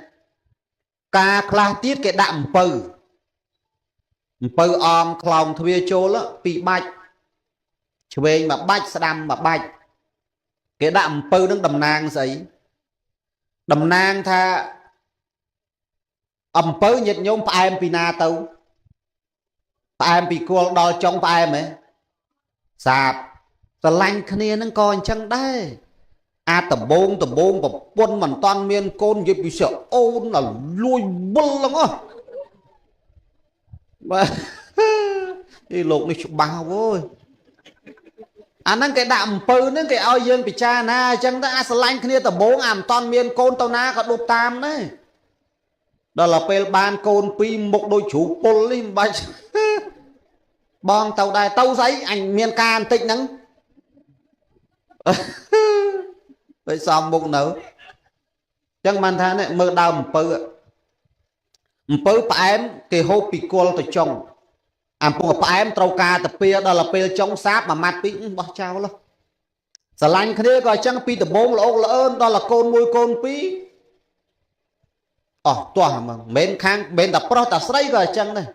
S1: ការខ្លះទៀតគេដាក់អំពៅអមខ្លោងទ្វាចូលពីរបាច់ឆ្វេងមួយបាច់ស្ដាំមួយបាច់គេដាក់អំពៅនឹងតំណាងស្អីតំណាងថាអំពៅញាតិញោមផ្អែមពីណាទៅផ្អែមពីគល់ដល់ចុងផ្អែមហ៎សាបស្រឡាញ់គ្នានឹងក៏អញ្ចឹងដែរអាដបងប្រពន្ធមិនតាន់មានកូននិយាយពីសអូនដល់លួយវិលហ្នឹងហ៎បាទអីលោកនេះច្បាស់វើយអាហ្នឹងគេដាក់អំពៅហ្នឹងគេឲ្យយើងពិចារណាអញ្ចឹងទៅអាស្រឡាញ់គ្នាដបងអាមិនតាន់មានកូនទៅណាក៏ដប់តាមដែរដល់ពេលបានកូនពីរមុខដូចជ្រូកពុលនេះមិនបាច់ បងទៅដែរទៅស្អីអញមានការបន្តិចហ្នឹង ទៅសំមុខនៅចឹងបានថានេះមើលដើមអំពៅអំពៅផ្អែមគេហូបពីគល់ទៅចុងអំពងផ្អែមត្រូវការតាពៀដល់ពេលចុងសាបមួយម៉ាត់ពីរបោះចោលស្រឡាញ់គ្នាក៏អញ្ចឹងពីដំបងល្អល្អឿនដល់កូនមួយកូនពីរអស់ទាស់ហ្មងមិនខាងមិនតែប្រុសតែស្រីក៏អញ្ចឹងដែរ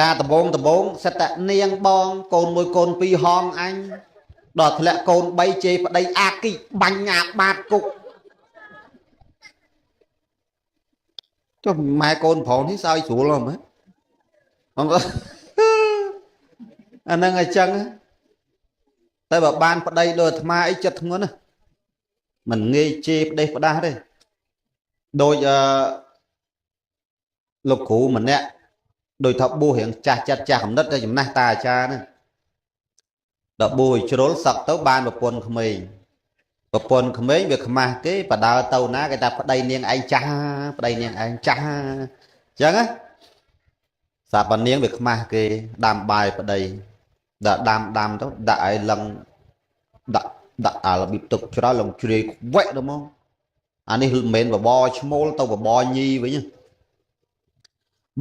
S1: ការដំបងដំបងសិតតែនាងបងកូនមួយកូនពីរហងអញដល់ធ្លាក់កូន3ជេរប្តីអាគីបាញ់អាបាតគុកចុះម៉ែកូនប្រុសនេះសើចស្រួលហ្មងអាហ្នឹងអញ្ចឹងតែបើបានប្តីដូចអាត្មាអីចិត្តធ្ងន់ណាមិនងាយជេរប្តេសផ្ដាស់ទេដូចអឺលោកគ្រូម្នាក់ដូចថាបួសរៀងចាស់ចិត្តចាស់កំណត់តែចំណាស់តាអាចារ្យហ្នឹងដល់បួសឲ្យជ្រុលសឹកទៅបានប្រពន្ធក្មេងប្រពន្ធក្មេងវាខ្មាស់គេបដើទៅណាគេថាប្តីនាងឯងចាស់ប្តីនាងឯងចាស់អញ្ចឹងណាសាបនាងវាខ្មាស់គេដាំបាយប្តីដល់ដាំដាំទៅដាក់ឲ្យលឹងដាក់ដាក់អារបៀបទឹកច្រោះលងជ្រាយខ្វែកទៅមកអានេះមិនមែនបបរឈ្មោលទៅបបរញីវិញ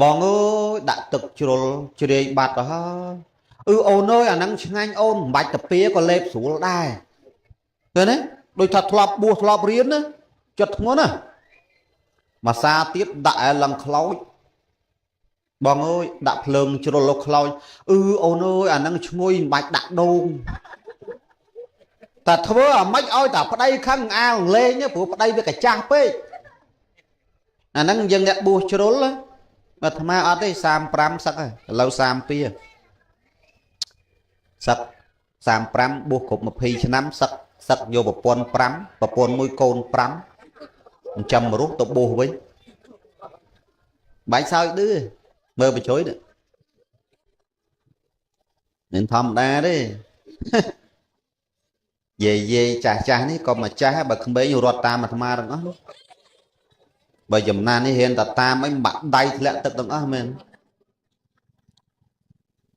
S1: បងអើយដាក់ទឹកជ្រុលជ្រាយបាត់ទៅហើយអឺអូនអើយអាហ្នឹងឆ្ងាញ់អូនមិនបាច់តាពៀក៏លេបស្រួលដែរឃើញទេដូចថាធ្លាប់បួសធ្លាប់រៀនណាចិត្តធ្ងន់ណាមួយសាទៀតដាក់ឲ្យឡើងខ្លោចបងអើយដាក់ភ្លើងជ្រុលលោកខ្លោចអឺអូនអើយអាហ្នឹងឈ្ងុយមិនបាច់ដាក់ដូងតែធ្វើអាម៉េចឲ្យតែប្តីខឹងអាលលេងព្រោះប្តីវាកាចាស់ពេកអាហ្នឹងយើងអ្នកបួសជ្រុលបើអាត្មាអត់ទេ35សឹកហើយឥឡូវ32សឹក35បួសគ្រប់20ឆ្នាំសឹកសឹកយកប្រពន្ធ5ប្រពន្ធមួយកូន5ចិញ្ចឹមរស់ទៅបួសវិញបាច់សើចឌឺមើលបញ្ជ្រុយនេះមិនធម្មតាទេយាយយាយចាស់ចាស់នេះក៏ម្ចាស់បើក្មេងរត់តាមអាត្មាទាំងអស់នោះបើចំណាននេះហ៊ានតែតាមអីបាក់ដៃធ្លាក់ទឹកទាំងអស់មែន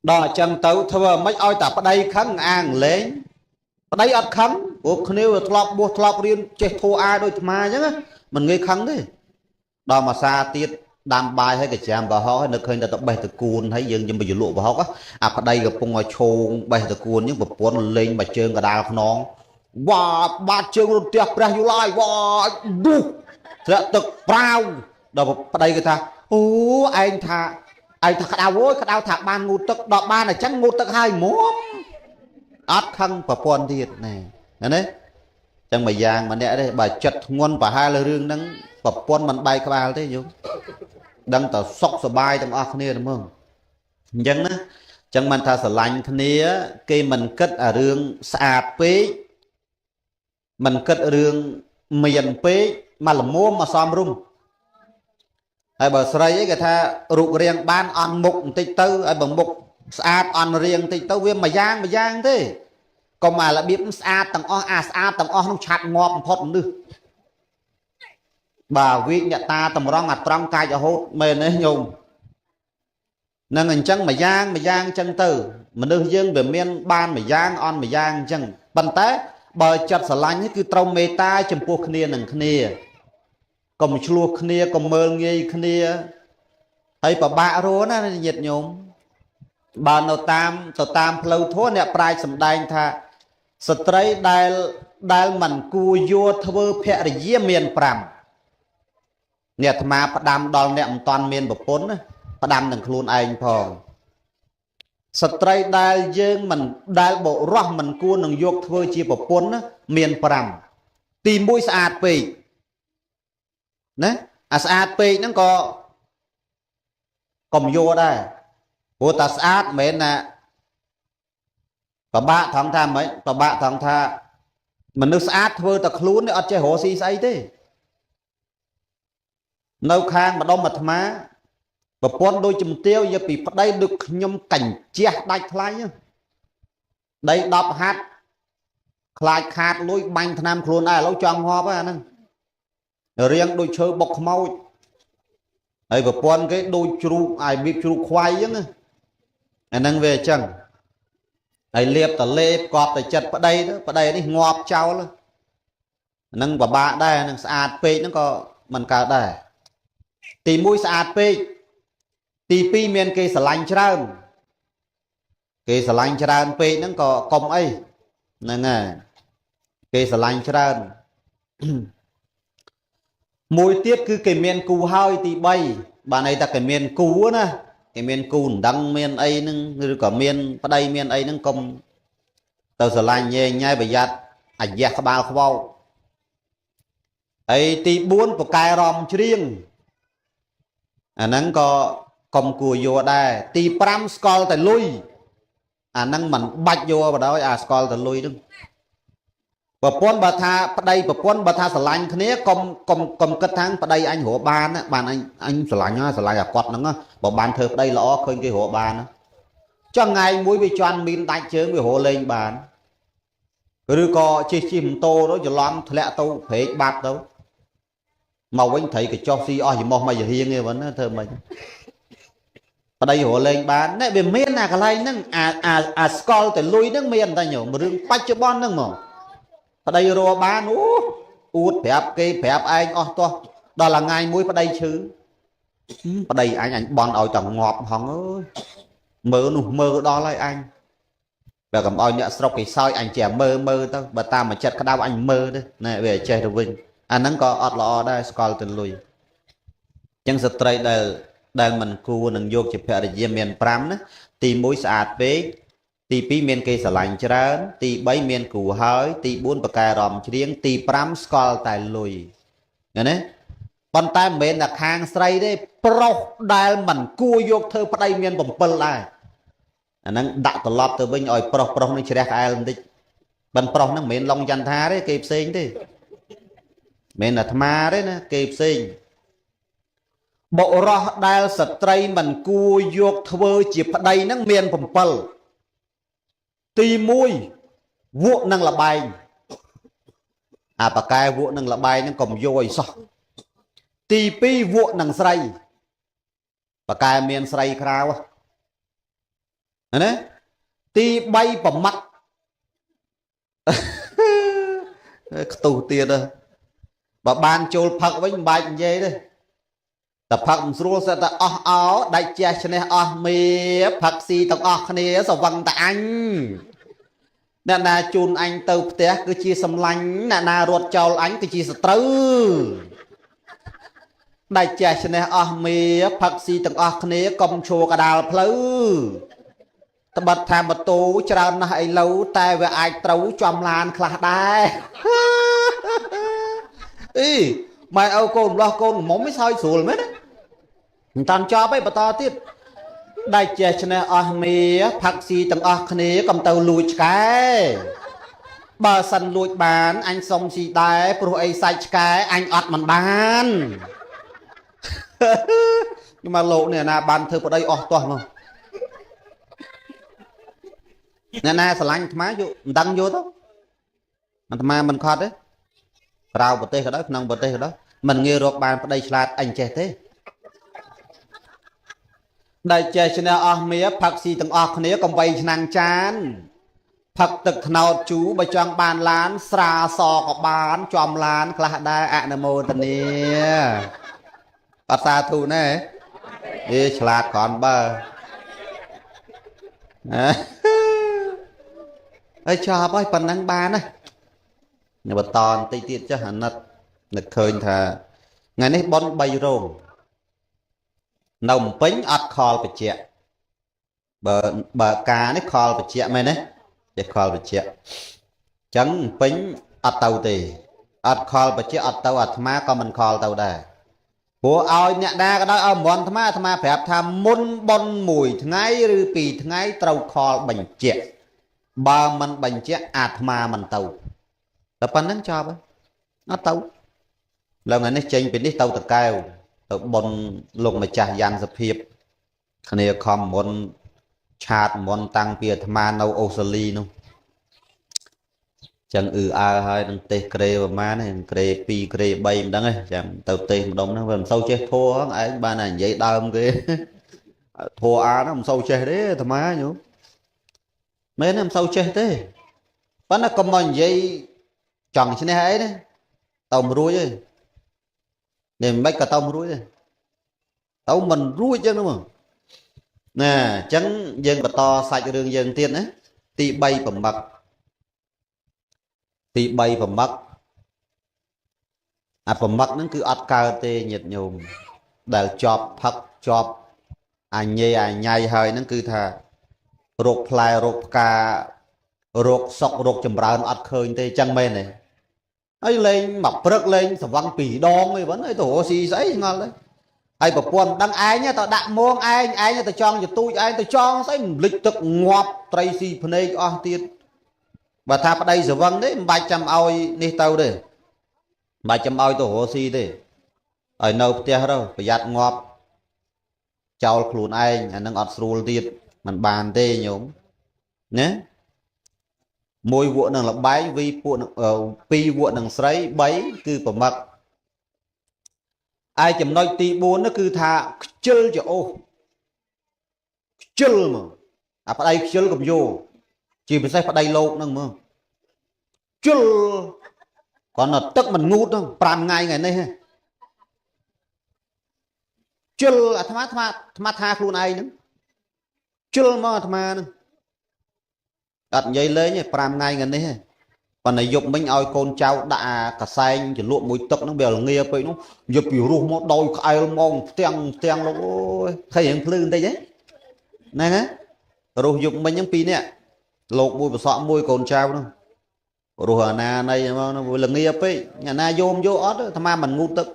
S1: ដល់អញ្ចឹងទៅធ្វើមិនឲ្យតែប្តីខឹងអាងលេងប្តីអត់ខឹងព្រោះគ្នាវាធ្លាប់បួសធ្លាប់រៀនចេះធូរអាដូចអាត្មាអញ្ចឹងមិនងាយខឹងទេដល់មួយសាទៀតដាំបាយហើយកច្រាមកុហកហើយនៅឃើញតែទៅបេះតកួនហើយយើងយើងទៅលក់កុហកអាប្តីកំពុងឲ្យឈោងបេះតកួនអញ្ចឹងប្រពន្ធលេងមួយជើងកដាលខ្នងវ៉ាបាតជើងរន្ទះព្រះយុឡាយវ៉ាឌុះធ្លាក់ទឹកប្រាវដល់ប្តីគេថាអូឯងថាឯងថាក្តៅអូយក្តៅថាបានងូតទឹកដល់បានអញ្ចឹងងូតទឹកហើយមុំអត់ខឹងប្រពន្ធទៀតណែណាចឹងមួយយ៉ាងម្នាក់ទេបើចិត្តធ្ងន់ប្រហែលរឿងហ្នឹងប្រពន្ធមិនបែកក្បាលទេយោដឹងតែសុខសบายទាំងអស់គ្នាហ្មងអញ្ចឹងណាចឹងមិនថាស្រឡាញ់គ្នាគេមិនគិតអារឿងស្អាតពេកមិនគិតរឿងមានពេកមកល្មមមកសំរុំហើយបើស្រីអីគេថារូបរាងបានអន់មុខបន្តិចទៅហើយបើមុខស្អាតអន់រាងបន្តិចទៅវាមួយយ៉ាងមួយយ៉ាងទេកុំអារបៀបស្អាតទាំងអស់អាស្អាតទាំងអស់នោះឆាត់ងាប់បំផុតមនុស្សបាទវិជ្ញាតាតម្រង់អាត្រង់កាចរហូតមែនទេញោមនឹងអញ្ចឹងមួយយ៉ាងមួយយ៉ាងអញ្ចឹងទៅមនុស្សយើងវាមានបានមួយយ៉ាងអន់មួយយ៉ាងអញ្ចឹងប៉ុន្តែបើចិត្តស្រឡាញ់គឺត្រូវមេត្តាចំពោះគ្នានឹងគ្នាកុំឆ្លោះគ្នាកុំមើលងាយគ្នាហើយពិបាករស់ណាញាតិញោមបើនៅតាមទៅតាមផ្លូវធម៌អ្នកប្រាជ្ញសម្ដែងថាស្ត្រីដែលមិនគួរយកធ្វើភរិយាមាន5អ្នកអាត្មាផ្ដាំដល់អ្នកមិនតាន់មានប្រពន្ធណាផ្ដាំនឹងខ្លួនឯងផងស្ត្រីដែលយើងមិនដែលបុរសមិនគួរនឹងយកធ្វើជាប្រពន្ធណាមាន5ទី1ស្អាតពេកណាអាស្អាតពេកហ្នឹងក៏កុំយកដែរព្រោះតែស្អាតមិនមែនណាពិបាកថងថាមិនពិបាកថងថាមនុស្សស្អាតធ្វើតែខ្លួននេះអត់ចេះរកស៊ីស្អីទេនៅខាងម្ដុំអាត្មាប្រពន្ធដូចជំទាវយកពីប្តីដូចខ្ញុំកញ្ជះដាច់ថ្លៃដី10ហាត់ខ្លាចខាតលួយបាញ់ថ្នាំខ្លួនដែរឥឡូវចង់ងាប់អាហ្នឹងរៀងដូចឈើបុកខ្មោចហើយប្រពន្ធគេដូចជ្រូកអាយបៀបជ្រូកខ្វៃអញ្ចឹង អាហ្នឹងវាអញ្ចឹងហើយលៀបតលេបកប់តែចិត្តប្តីទៅប្តីនេះងាប់ចោលហ្នឹងពិបាកដែរនឹងស្អាតពេកហ្នឹងក៏មិនកើតដែរទី1ស្អាតពេកទី2មានគេស្រឡាញ់ច្រើនគេស្រឡាញ់ច្រើនពេកហ្នឹងក៏កុំអីហ្នឹងហើយគេស្រឡាញ់ច្រើនមួយទៀតគឺគេមានគូហើយទី3បានន័យថាគេមានគូណាគេមានគូដណ្ដឹងមានអីហ្នឹងឬក៏មានប្តីមានអីហ្នឹងកុំទៅស្រឡាញ់ញ៉ែញ៉ៃប្រយ័ត្នអាយះក្បាលខ្វោកហើយទី4ពកែរំច្រៀងអាហ្នឹងក៏កុំគួរយកដែរទី5ស្កល់តែលុយអាហ្នឹងមិនបាច់យកបណ្ដោយអាស្កល់តែលុយហ្នឹងប្រពន្ធបើថាប្តីប្រពន្ធបើថាស្រឡាញ់គ្នាកុំកុំកុំគិតថាប្តីអញរកបានបានអញស្រឡាញ់ស្រឡាញ់អាគាត់ហ្នឹងបើបានធ្វើប្តីល្អឃើញគេរកបានចង់ថ្ងៃមួយវាជន់មីនដាច់ជើងវារកលេងបានឬក៏ជិះជិះម៉ូតូទៅច្រឡំធ្លាក់ទៅព្រែកបាត់ទៅមកវិញត្រីកញ្ចុះស៊ីអស់ច្រមុះមករៀងឯហ្នឹងធ្វើម៉េចប្តីរកលេងបាននេះវាមានអាកន្លែងហ្នឹងអាអាអាស្កល់តែលុយហ្នឹងមានតែញោមរឿងបច្ចុប្បន្នហ្នឹងហ្មងប្តីរកបានអូអួតប្រាប់គេប្រាប់ឯងអស់ទាស់ដល់ថ្ងៃមួយប្តីឈឺប្តីអញអញបន់ឲ្យតែងាប់ហងអើយមើលនោះមើលដល់ហើយអញបើកុំឲ្យអ្នកស្រុកគេសើចអញចេះមើលមើលទៅបើតាមមួយចិត្តក្តៅអញមើលទៅណែវាចេះទៅវិញអាហ្នឹងក៏អត់ល្អដែរស្កល់ទៅលុយអញ្ចឹងស្ត្រីដែលមិនគួរនឹងយកជាភរិយាមាន5ណាទី1ស្អាតពេកទី2មានគេស្រឡាញ់ច្រើនទី3មានគូហើយទី4បកែរំច្រៀងទី5ស្កល់តែលុយឃើញទេប៉ុន្តែមិនមែនតែខាងស្រីទេប្រុសដែលមិនគួរយកធ្វើប្តីមាន7ដែរអាហ្នឹងដាក់ត្រឡប់ទៅវិញឲ្យប្រុសប្រុសនឹងជ្រះក្អែលបន្តិចបិណ្ឌប្រុសហ្នឹងមិនមែនឡុងចន្ទថាទេគេផ្សេងទេមិនមែនអាត្មាទេណាគេផ្សេងបុរសដែលស្ត្រីមិនគួរយកធ្វើជាប្តីហ្នឹងមាន7ទី1វក់នឹងលបែងអាបកែវក់នឹងលបែងហ្នឹងកុំយកឲ្យសោះទី2វក់នឹងស្រីបកែមានស្រីក្រៅណាទី3ប្រមាត់ខ្ទុះទៀតបើបានចូលផឹកវិញមិនបាច់និយាយទេតែផឹកមិនស្រួលសិតតែអស់អោដាច់ជះឈ្នះអស់មេផឹកស៊ីទាំងអស់គ្នាសវឹងតែអញអ្នកណាជូនអញទៅផ្ទះគឺជាសម្លាញ់អ្នកណារត់ចោលអញគឺជាសត្រូវដាច់ជះឈ្នះអស់មេផឹកស៊ីទាំងអស់គ្នាកុំឈួរកដាលផ្លូវត្បិតថាម៉ូតូច្រើនណាស់ឥឡូវតែវាអាចត្រូវចំឡានខ្លះដែរអីម៉ែឪកូនម្លោះកូនមុំឯងសើចស្រួលមែនទេមិនតាន់ចប់ឯងបន្តទៀតដាច់ចេះឈ្នះអស់មេផឹកស៊ីទាំងអស់គ្នាកុំទៅលួចឆ្កែបើសិនលួចបានអញសុំស៊ីដែរព្រោះអីសាច់ឆ្កែអញអត់មិនបានខ្ញុំមកលោកនេះណាបានធ្វើប្តីអស់ទាស់មកអ្នកណាស្រឡាញ់អាត្មាយកមិនដឹងយកទៅអាត្មាមិនខត់ទេក្រៅប្រទេសក៏ដោយក្នុងប្រទេសក៏ដោយមិនងាយរកបានប្តីឆ្លាតអញចេះទេដែលចេះឈ្នះអស់មេផឹកស៊ីទាំងអស់គ្នាកំបីឆ្នាំងចានផឹកទឹកត្នោតជូរបើចង់បានឡានស្រាសក៏បានចំឡានខ្លះដែរអនុមោទនាអត់សាធុណែអេឆ្លាតគ្រាន់បើហើយចប់ហើយប៉ុណ្ណឹងបានណាបន្តបន្តិចទៀតចាស់អាណិតនឹកឃើញថាថ្ងៃនេះប៉ុន3រោងនៅភ្នំពេញអត់ខលបច្ចៈបើការនេះខលបច្ចៈមែនទេចេះខលបច្ចៈអញ្ចឹងភ្នំពេញអត់ទៅទេអត់ខលបច្ចៈអត់ទៅអាត្មាក៏មិនខលទៅដែរព្រោះឲ្យអ្នកណាក៏ដោយឲ្យមន់អាត្មាអាត្មាប្រាប់ថាមុនប៉ុន1ថ្ងៃឬ2ថ្ងៃត្រូវខលបញ្ជាក់បើមិនបញ្ជាក់អាត្មាមិនទៅតែប៉ុណ្្នឹងចប់ហើយអត់ទៅឡើងថ្ងៃនេះចេញពីនេះទៅតកែវទៅប៉ុនលោកម្ចាស់យ៉ាន់សភាពគ្នាខំមុនឆាតមុនតាំងពីអាត្មានៅអូស្ត្រាលីនោះចឹងអឺអើហើយនឹងទេសក្រេប្រហែលហ្នឹងក្រេ2ក្រេ3មិនដឹងទេចាំទៅទេសម្ដុំហ្នឹងវាមិនសូវចេះធัวហ្នឹងឯងបានតែនិយាយដើមគេ ធัวអាហ្នឹងមិនសូវចេះទេអាត្មាញោមមែនទេមិនសូវចេះទេប៉ុន្តែកុំមកនិយាយចង់ឈ្នះអីទេទៅមិនរួចទេនេះមិនក៏ទៅមិនរួចទេទៅមិនរួចចឹងហ្នឹងណាអញ្ចឹងយើងបន្តសាច់រឿងយើងទៀតណាទី3ប្រមឹកទី3ប្រមឹកអាប្រមឹកហ្នឹងគឺអត់កើតទេញាតិញោមដែលជាប់ផឹកជាប់អញញ៉ៃអញ៉ៃហើយហ្នឹងគឺថារោគផ្លែរោគផ្ការោគសុករោគចម្រើនអត់ឃើញទេចឹងមែនទេហើយលេងមកព្រឹកលេងសវឹង2ដងអីហ្នឹងហើយទៅរកស៊ីស្អីឆ្ងល់ទេហើយប្រពន្ធដឹងឯងទៅដាក់មងឯងឯងទៅចង់ចទូចឯងទៅចង់ស្អីលិចទឹកងាប់ត្រីស៊ីភ្នែកអស់ទៀតបើថាប្តីសវឹងទេមិនបាច់ចាំឲ្យនេះទៅទេមិនបាច់ចាំឲ្យទៅរកស៊ីទេឲ្យនៅផ្ទះទៅប្រយ័ត្នងាប់ចោលខ្លួនឯងអានឹងអត់ស្រួលទៀតមិនបានទេញោមណាមួយវក់នឹងលបែងវីពួកពីរវក់នឹងស្រី3គឺប្រមឹកឯចំណុចទី4នោះគឺថាខ្ជិលចអូសខ្ជិលមកអាប្តីខ្ជិលកំយោជាពិសេសប្តីលោកហ្នឹងមើលជិលគាត់នៅទឹកមិនងូតហ្នឹង5ថ្ងៃថ្ងៃនេះជិលអាត្មាអាត្មាអាត្មាថាខ្លួនឯងហ្នឹងជិលមកអាត្មាហ្នឹងអត់និយាយលេងទេ5ថ្ងៃថ្ងៃនេះទេប៉ុន្តែយប់មិញឲ្យកូនចៅដាក់អាកសែងជ្រលក់មួយទឹកហ្នឹងវាល្ងាពេកនោះយប់ពីរស់មកដោយក្អែលមកផ្ទាំងផ្ទាំងលោកអូយឃើញរឿងភ្លឺបន្តិចហ៎ហ្នឹងហ៎រស់យប់មិញហ្នឹងពីរនាក់លោកមួយប្រសក់មួយកូនចៅនោះរស់អាណាណីមកនោះវាល្ងាពេកអាណាយោមយកអត់អាត្មាមិនងូតទឹក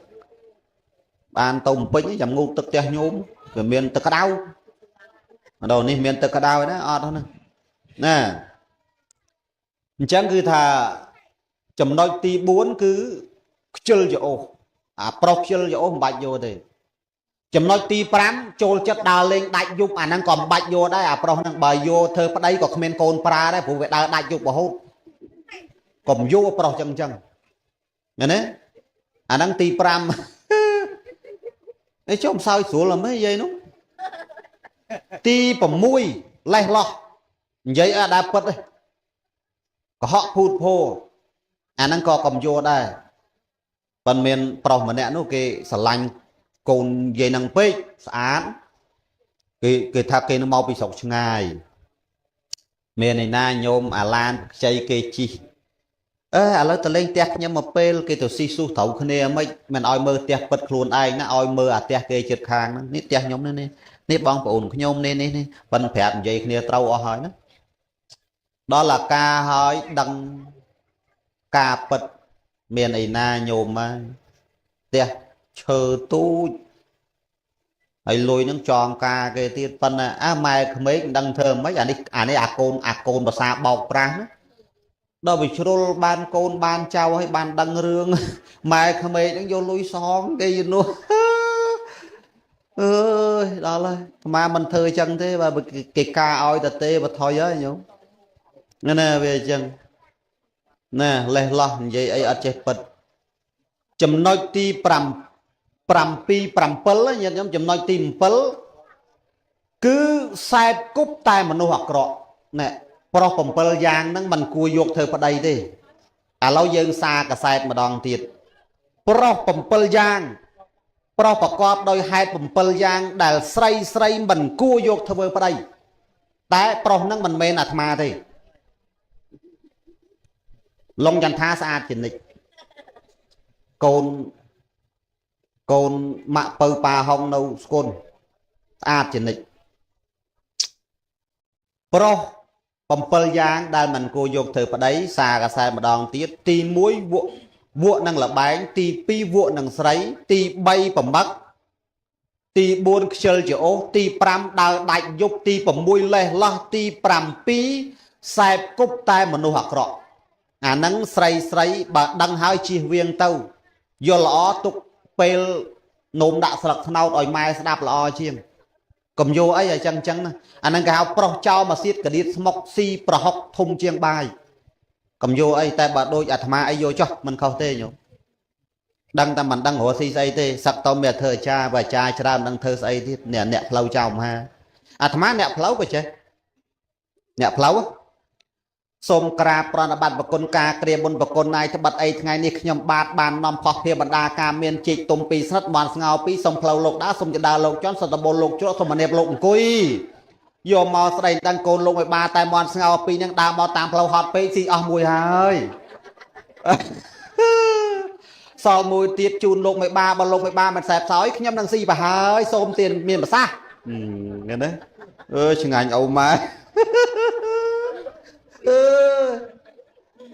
S1: បានទៅពេញចាំងូតទឹកផ្ទះញោមវាមានទឹកក្តៅម្ដងនេះមានទឹកក្តៅណាអត់ហ្នឹងណាអញ្ចឹងគឺថាចំណុចទី4គឺខ្ជិលចអូសអាប្រុសខ្ជិលចអូសមិនបាច់យកទេចំណុចទី5ចូលចិត្តដើរលេងដាច់យប់អាហ្នឹងក៏មិនបាច់យកដែរអាប្រុសហ្នឹងបើយកធ្វើប្តីក៏គ្មានកូនប្រើដែរព្រោះវាដើរដាច់យប់រហូតកុំយកប្រុសចឹងចឹងមែនទេអាហ្នឹងទី5អីចុះមិនសើចស្រួលហ្មងយាយនោះទី6លេះលោះនិយាយអត់ដើរពិតទេកុហកភូតភោអាហ្នឹងក៏កំយោដែរប៉ុន្មានប្រុសម្នាក់នោះគេស្រឡាញ់កូនយាយនឹងពេកស្អាតគេថាគេនឹងមកពីស្រុកឆ្ងាយមានឯណាញោមអាឡានខ្ចីគេជីកអើឥឡូវទៅលេងផ្ទះខ្ញុំមកពេលគេទៅស៊ីស៊ូត្រូវគ្នាមិនមិនឲ្យមើលផ្ទះពិតខ្លួនឯងណាឲ្យមើលអាផ្ទះគេជិតខាងហ្នឹងនេះផ្ទះខ្ញុំនេះនេះបងប្អូនខ្ញុំនេះនេះនេះប៉ិនប្រាប់និយាយគ្នាត្រូវអស់ហើយណាដល់អាការហើយដឹងការពិតមានឯណាញោមហើយផ្ទះឈើទូចហើយលុយនឹងចងការគេទៀតប៉ុន្តែអាម៉ែក្មេកមិនដឹងធ្វើម៉េចអានេះអានេះអាកូនអាកូនភាសាបោកប្រាស់ណាដល់វាជ្រុលបានកូនបានចៅហើយបានដឹងរឿងម៉ែក្មេកហ្នឹងយកលុយសងគេនោះអើយដល់ហើយអាមាមិនធ្វើចឹងទេបើគេការឲ្យតែទេបើថយហើយញោមណាវាអញ្ចឹងណាលេះលោះនិយាយអីអត់ចេះពិតចំណុចទី5 7ញាតិញោមចំណុចទី7គឺសែបគប់តែមនុស្សអាក្រក់ណែប្រុស7យ៉ាងហ្នឹងមិនគួរយកធ្វើប្តីទេឥឡូវយើងសារកសែតម្ដងទៀតប្រុស7យ៉ាងប្រុសប្រកបដោយហេតុ7យ៉ាងដែលស្រីស្រីមិនគួរយកធ្វើប្តីតែប្រុសហ្នឹងមិនមែនអាត្មាទេលងចន្ទាស្អាតជានិច្ចកូនកូនម៉ាក់ពៅប៉ាហុងនៅស្គុនស្អាតជានិច្ចប្រុស7យ៉ាងដែលមិនគួរយកធ្វើប្តីសារកសែតម្ដងទៀតទី1វក់វក់នឹងលបែងទី2វក់នឹងស្រីទី3ប្រមឹកទី4ខ្ជិលជាអូសទី5ដើរដាច់យប់ទី6លេះលោះទី7សែបគប់តែមនុស្សអាក្រក់អាហ្នឹងស្រីស្រីបើដឹងហើយជៀសវាងទៅយល់ល្អទុកពេលនោមដាក់ស្លឹកត្នោតឲ្យម៉ែស្ដាប់ល្អជាងកុំយកអីឲ្យចឹងចឹងណាអាហ្នឹងគេហៅប្រុសចោលមកសៀតកដៀតស្មុកស៊ីប្រហុកធំជាងបាយកុំយកអីតែបើដូចអាត្មាអីយកចុះមិនខុសទេញោម ដឹងតែមិនដឹងរកស៊ីស្អីទេសឹកតមានធ្វើអាចារ្យបើអាចារ្យច្រើនមិនដឹងធ្វើស្អីទៀតអ្នកអ្នកផ្លូវចៅមហាអាត្មាអ្នកផ្លូវក៏ចេះអ្នកផ្លូវសូមក្រាបប្រណិប័តប្រគុណការគ្រាបុណ្យប្រគុណណាយត្បិតអីថ្ងៃនេះខ្ញុំបាទបាននាំផុសភាបណ្ដាការមានជែកទុំពីរស្និតបានស្ងោពីរសូមផ្លូវលោកដើរសូមចដើលោកជន់សតបូលលោកជ្រក់សូមមនាបលោកអង្គុយយកមកស្ដីដឹងកូនលោកឲ្យបាតែមន់ស្ងោពីរនឹងដើរមកតាមផ្លូវហត់ពេកស៊ីអស់មួយហើយសល់មួយទៀតជូនលោកមេបាបើលោកមេបាមិនសែបសោយខ្ញុំនឹងស៊ីប្រហើយសូមទានមានប្រសាសន៍ហ្នឹងណាអើឆ្ងាញ់អូម៉ែអឺ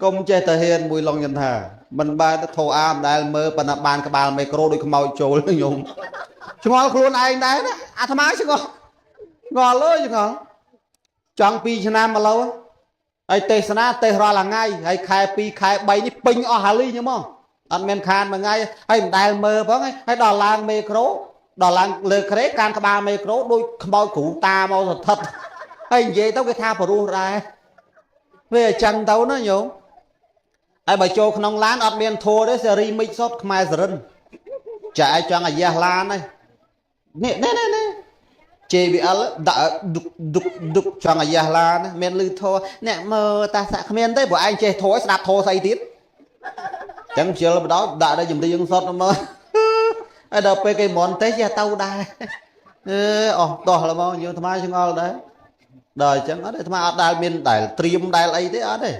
S1: កុំចេះតែហ៊ានមួយឡងយន្តថាមិនបានធោអាមដែលមើលប៉ុន្តែបានក្បាលមីក្រូដូចខ្មោចចូលខ្ញុំឆ្ងល់ខ្លួនឯងដែរណាអាត្មាឆ្ងល់ឆ្ងល់អើយឆ្ងល់ចង់2ឆ្នាំមកឡូវហើយទេសនាទេសរាល់ថ្ងៃហើយខែ2ខែ3នេះពេញអស់ហាលីខ្ញុំមកអត់មានខានមួយថ្ងៃហើយមិនដែលមើលផងហើយដល់ឡើងមេក្រូដល់ឡើងលើក្រេកានក្បាលមេក្រូដូចខ្មោចគ្រូតាមកសន្ធិដ្ឋហើយនិយាយទៅគេថាព្រោះដែរវាអញ្ចឹងទៅណាញោមហើយបើចូលក្នុងឡានអត់មានធัวទេសេរីមិចសុតខ្មែរសរិនចាឯងចង់អាយ៉ាស់ឡានហើយនេះនេះនេះ JBL ដាក់ឌុកឌុកឌុកចង់អាយ៉ាស់ឡានមានលឺធัวអ្នកមើលតាសាក់គ្មានទេព្រោះឯងចេះធัวស្ដាប់ធัวស្អីទៀតចឹងជិលបដោដាក់ដល់ចម្រៀងសុតមកហើយដល់ពេលគេមន់ទេចេះទៅដែរអេអស់ដោះល្មងយើងអាត្មាឆ្ងល់ដែរដល់អញ្ចឹងអត់អាត្មាអត់ដែលមានដែលត្រៀមដែលអីទេអត់ទេ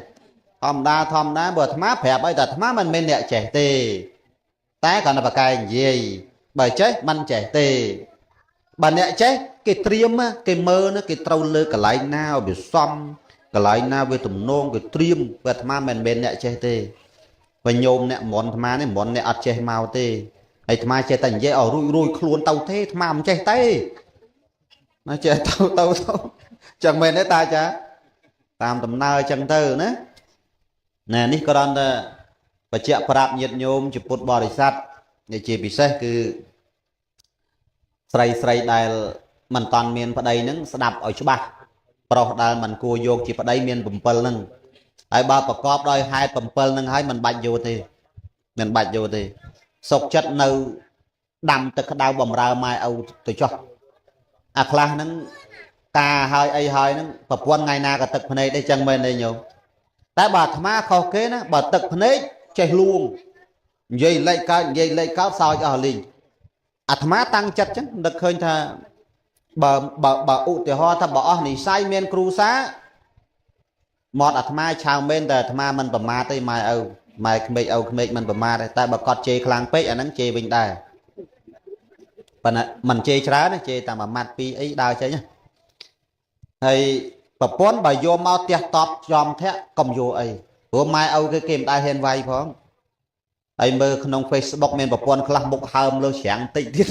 S1: ធម្មតាធម្មតាបើអាត្មាប្រាប់ឲ្យតែអាត្មាមិនមែនអ្នកចេះទេតែគ្រាន់តែបកែនិយាយបើចេះមិនចេះទេបើអ្នកចេះគេត្រៀមគេមើលគេត្រូវលើកន្លែងណាឲ្យវាសមកន្លែងណាវាទំនងគេត្រៀមបើអាត្មាមិនមែនអ្នកចេះទេបើញោមអ្នកមន់អាត្មានេះមន់អ្នកអត់ចេះមកទេហើយអាត្មាចេះតែនិយាយឲ្យរួចរួចខ្លួនទៅទេអាត្មាមិនចេះទេណាចេះទៅទៅទៅចឹងមែនទេតាចាតាមដំណើរចឹងទៅណាណែនេះគ្រាន់តែបញ្ជាក់ប្រាប់ញាតិញោមជាពុទ្ធបរិស័ទជាពិសេសគឺស្រីស្រីដែលមិនតាន់មានប្តីនឹងស្ដាប់ឲ្យច្បាស់ប្រុសដែលមិនគួរយកជាប្តីមាន7ហ្នឹងហើយបើប្រកបដោយហេតុ7ហ្នឹងហើយមិនបាច់យកទេមិនបាច់យកទេសុកចិត្តនៅដាំទឹកក្តៅបំរើម៉ែឪទៅចោះអាខ្លះហ្នឹងការហើយអីហើយហ្នឹងប្រពន្ធថ្ងៃណាក៏ទឹកភ្នែកដែរចឹងមែនទេញោមតែបើអាត្មាខុសគេណាបើទឹកភ្នែកចេះលួងនិយាយលេខកើតនិយាយលេខកើតសោចអស់លីងអាត្មាតាំងចិត្តចឹងនឹកឃើញថាបើបើបើឧទាហរណ៍ថាបើអស់និស័យមានគ្រូសាមាត់អាត្មាឆៅមែនតែអាត្មាមិនប្រមាទទេម៉ែឪម៉ែក្មេកឪក្មេកមិនប្រមាទទេតែបើគាត់ជេរខ្លាំងពេកអាហ្នឹងជេរវិញដែរប៉ុន្តែមិនជេរច្រើនទេជេរតែមួយម៉ាត់ពីរអីដើរចេញហើយប្រពន្ធបើយកមកផ្ទះតបចំធាក់កុំយកអីព្រោះម៉ែឪគេគេមិនដែលហ៊ានវាយផងហើយមើលក្នុង Facebook មានប្រពន្ធខ្លះមុខហើមលើច្រាំងតិចទៀត